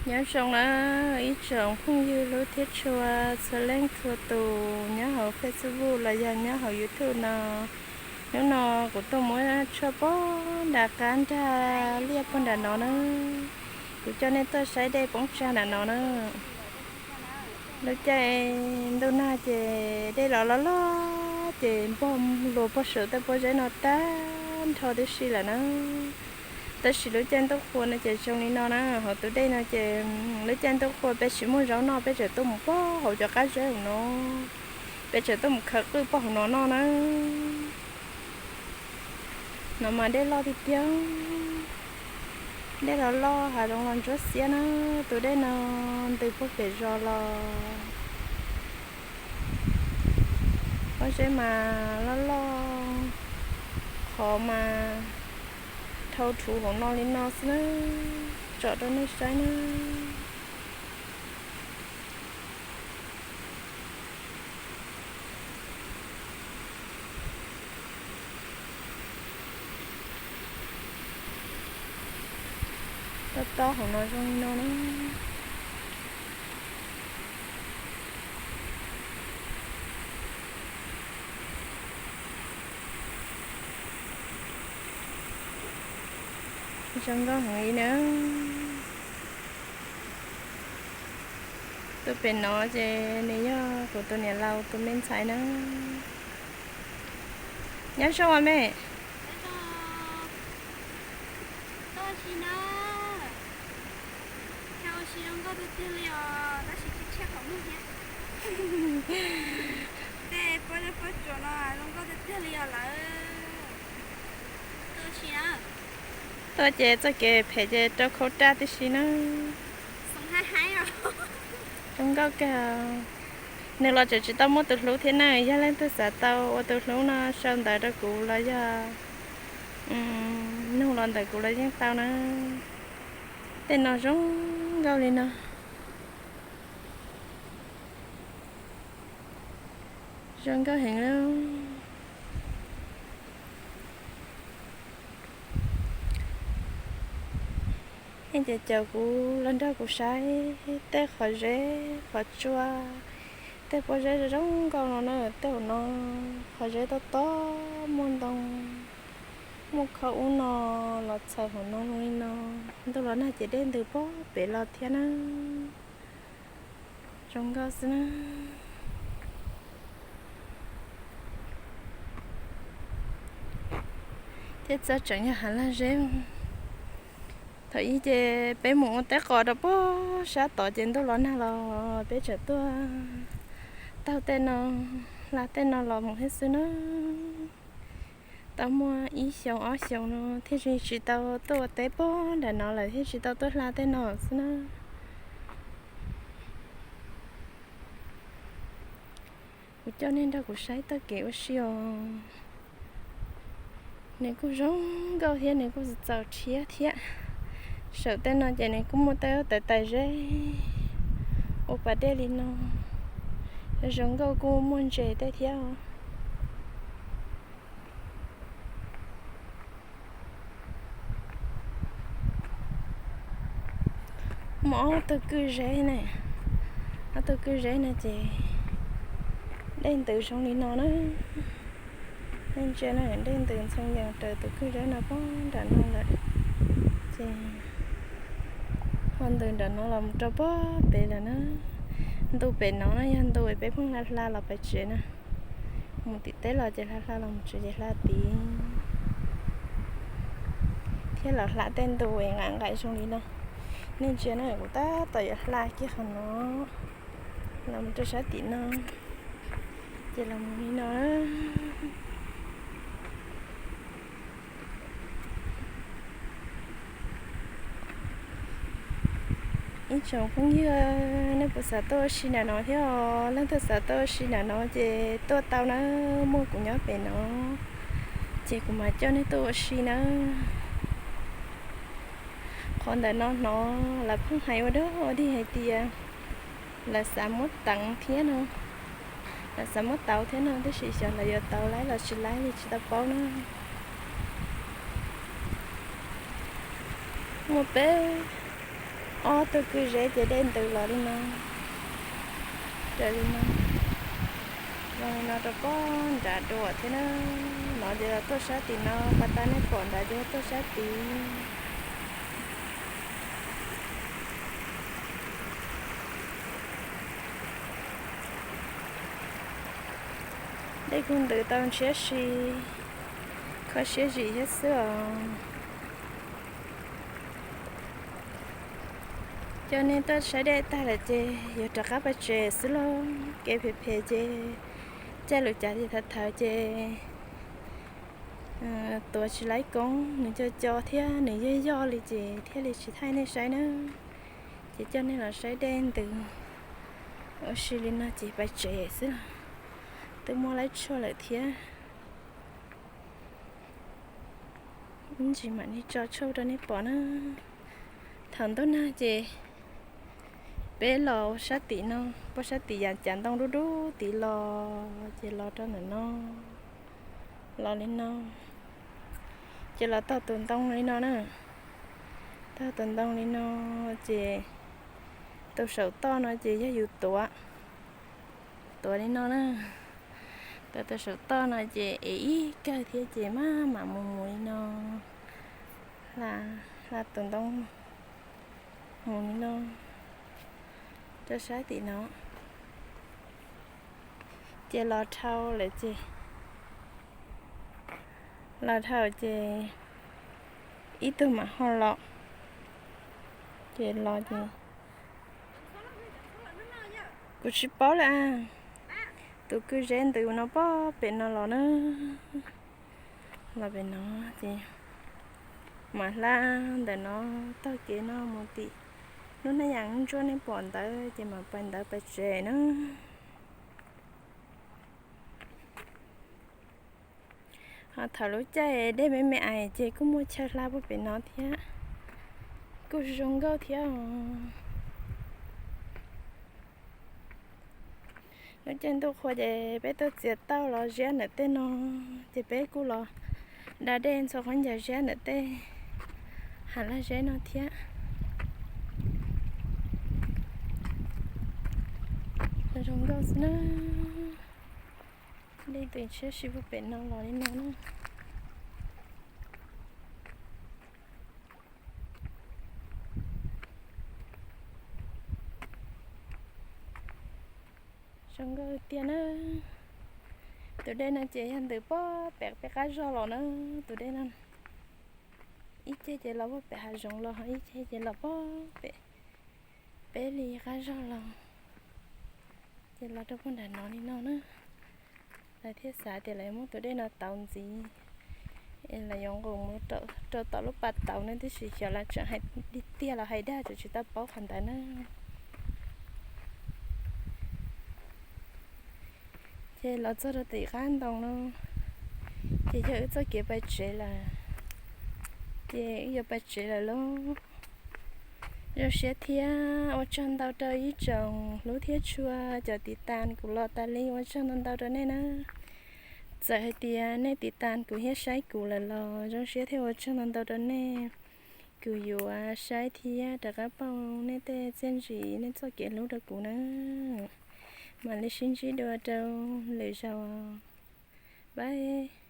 Nyob zoo na ib tsoom phooj ywg hlub thiab tshua txhua leej txhua tus nyob hauv Facebook los yog nyob hauv YouTube no. Hnub no kuv tuaj muab tshuaj poob nram qab nrag liaj poob nram no na. Kuv coj nej tuaj saib dej poob tsag nram no na. Lub caij ntuj nag ces dej los loj loj ces npog luas pog saum tej pob zeb no tag nrho tib si lawm na. Tab sis lub caij ntuj qhua no ces zoo li no na, hauv tus dej no ces lub caij ntuj qhua peb tsis muaj zaub noj, peb tseem tuaj mus pog hauv cov qab zeb hauv no, peb tseem tuaj mus khaws qwj pog hauv no noj na. No mas dej loj tiag tiag, dej los loj hav zoov los ntsuab xiab na. Tus dej no ntws puag pem zos los, pob zeb mas loj loj, qhov mas dhau rhuv hauv no li no xwb na. Tsom rau nej saib na. Tob tob hauv no zoo li no na. Zoo nkauj heev li na. Tus pem no ces nws yog kuv tus niam laus tus me ntxhais na. Nyob zoo os me. Tuaj ces txoj kev phem ces rau khau raj tib si na. Zoo nkauj kawg. Nws los tseem tsis tau muaj tus hlub thiab na, yog leej twg xav tau ua tus hlub no sau ntawv rau kuv los yog nug los ntawm kuv los yeej tau na. Tej no zoo nkauj li no. Zoo nkauj heev li. Nej ces caum kuv los nrog kuv saib tej qhov zeb qhov tsua, tej pob zeb zoo nkauj no na. Tej hauv no qhov zeb tob tob, muaj ntoo, muaj khaub ub no los txhaws hauv no zoo li no. Ntuj los nag ces dej ntws puag pem los thiab na. Zoo nkauj xwb na. Thiab txawj tseem yog hav lag zeb. Thaum ub ces peb mus ua teb qos rau puag sab tod ces ntuj los nag los peb tseem tuaj taug tej no, hla tej no los mus thiab xwb na. Tau muaj ib xyoos ob xyoos no thiaj tsis tau tuaj ua teb puag nram no lawm thiaj tsis tau tuaj hla tej no xwb na. Kuv coj nej nrog kuv saib txoj kev ua si os. Nws kuj zoo nkauj thiab nws kuj txaus rhiab thiab. Saum tej no ces nws kuj muaj tej tais tais zeb ua pas dej li no. Zoo nkauj kuj muaj ntses tej thiab. Muaj ob tug kwj zeb ne, ob tug kwj zeb no ces dej ntws zoo li no na. Nej ntsia na, dej ntws ntxhee yees raws tus kwj zeb no puag nram no lawm. Ces ho ntws nram no los mus rau puag pem lawm na. Ntu pem no na yog ntu peb pheej hla hla los pem tsev na. Mus tim teb los ces hla hla los mus tsev ces hla tid. Thiab los hla tej ntu nqaim nqaim zoo li no. Nej ntsia na, kuv tab tom yuav hla kiag qhov no los mus rau sab tim no, ces los mus li no. Ib tsoom phooj ywg, nej puas xav tuaj ua si nram no thiab os? Leej twg xav tuaj ua si nram no ces tuaj tau na, muaj kuv nyob pem no, ces kuv mam coj nej tuaj ua si na. Qhov ntawm no hnov lawv pheej hais ua dog ua dig hais tias lawv xav muab teev thiab no, lawv xav muab tauv thiab no, tab sis xyov lawv yuav tauv laib los tsis laib li tsis tau paub na. Muaj peb ob Tus kwj zeb ces dej ntws los li no, raws li no, los li no rau pob nrad dua thiab na. No ces los tuaj sab tim no, pas tas nej pom nrad ces tuaj sab tid. Dej kuj ntws tau ntshiab si, kho siab zim thiab xwb os. Coj nej tuaj saib dej tag lawm ces yuav rov qab pais tsev xwb lauj. Kev phem phem ces caij lub cav ces thaum thaum ces tuav tsis laib koob, nws co co thiab nws yog yog li ces thiaj li tsis thaij nej saib na. Ces coj nej los saib dej ntws ua si li no ces pais tsev xwb los twb muab laib tshuaj lawm thiab. Ib ntsis mam li tso tshuaj rau nej pom na. Thaum ntuj nag ces peb los sab tim no, puag sab tim yav cav ntoo dub dub tid los ces los rau ntawm no, los li no, ces los tog tus ntoo li no na. Tog tus ntoo li no ces tus saum toj no ces yog yus tuav, tuav li no na. Tuav tus saum toj no ces ev ib kawg thiab ces maj mam mus mus li no, hla tus ntoo mus li no rau sab tim no. Ces los dhau lawm ces, los dhau ces ib tug mam ho los. Ces los ces kuv tsis paub lawm a. Tus kwj zeb ntws no pob pem no los na. Los pem no ces mam hla ntawm no taug kev no mus tim lub hnab yas ntsuab nej pom ntawd ces mam pais ntawd pais tsev na. Ho thaum lub caij dej me me ais ces kuj muaj chaw hla puag pem no thiab, kuj zoo nkauj thiab os. Lub caij ntuj qhua ces peb tuaj txiav tauj los ziab ntawm tej no, ces peb kuj los da dej ntxhua qhob ncauj ziab ntawm tej hav laj zeb no thiab. Zoo nkauj xwb na. Dej ntws ntshiab si puag pem no los li no na. Zoo nkauj tiag na. Tus dej no ces yog ntws pob pem peb qab zog los na. Tus dej no ib ceg ces los puag pem hav zoov los, ib ceg ces los pob pem peb li qab zog los, ces los rau puag nram no li no na. Lawv thiaj xav tias lawv muab tus dej no tauv ntxiv, lawv yuav nqus mus rau tom lub pas tauv ne, tiam sis xyov lawv tseem hais tiag los hais dag, tseem tsis tau paub qhov ntawd na. Ces los txog rau tim qab ntoo no, ces yog wb txoj kev pais tsev lawm, ces wb yuav pais tsev lawm lauj. Zoo siab thiab ua tsaug ntau rau ib tsoom hlub thiab tshua cov tiv tas kuv los tas li, ua tsaug ntau ntau rau nej na. Txawm hais tias nej tiv tas kuv thiab saib kuv lawm los zoo siab thiab ua tsaug ntau ntau rau nej. Kuv yuav saib thiab rov qab pauj nej tej txiaj ntsim nej txoj kev hlub rau kuv na. Mam li sib ntsib dua rau lwm zaus. Bye.